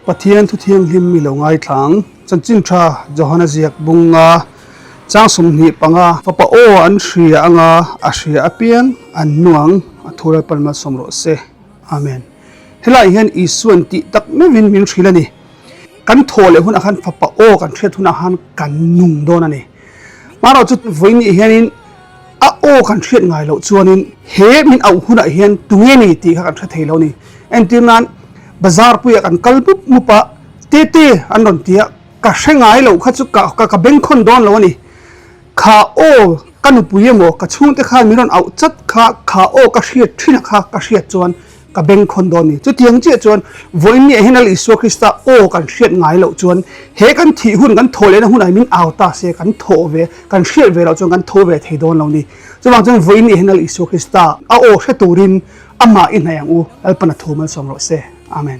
Pathian thu thianghlim mi lo ngaithlang chanchin tha Johana ziak bunga chang 25 fapa aw an hria anga a hria apiang an nuang a thu Lalpan malsawm rawh se. Amen. Helaiah hian Isuan tih tak meuhin min hrilh a ni. Kan thaw leh hunah khan fapa aw kan hriat hunah khan kan nung dawn a ni. Marawh chu vawiin hianin a aw kan hriat ngai loh chuanin he min auh hunah hian tunge ni tih kha kan hre thei lo a ni. Entir nan bazar puiah kan kal mup mup a, tete an rawn ti a, ka hre ngai loh kha chu ka ka bengkhawn dawn lo a ni. Kha aw ka nupui emaw ka chhungte khan min rawn auh chat kha, kha aw ka hriat thin a kha ka hriat chuan ka bengkhawn dawn ni. Chutiang chiah chuan vawiin ni ah hian Lal Isua Krista aw kan hriat ngai loh chuan he kan thih hun kan thawh lehna hunah min au ta se kan thawh ve kan hriat ve loh chuan kan tho ve thei dawn lo ni. Chuvang chuan vawiin ni ah hian Lal Isua Krista a aw hre turin amah i hnaih ang u, Lalpan a thu malsawm rawh se. Amen.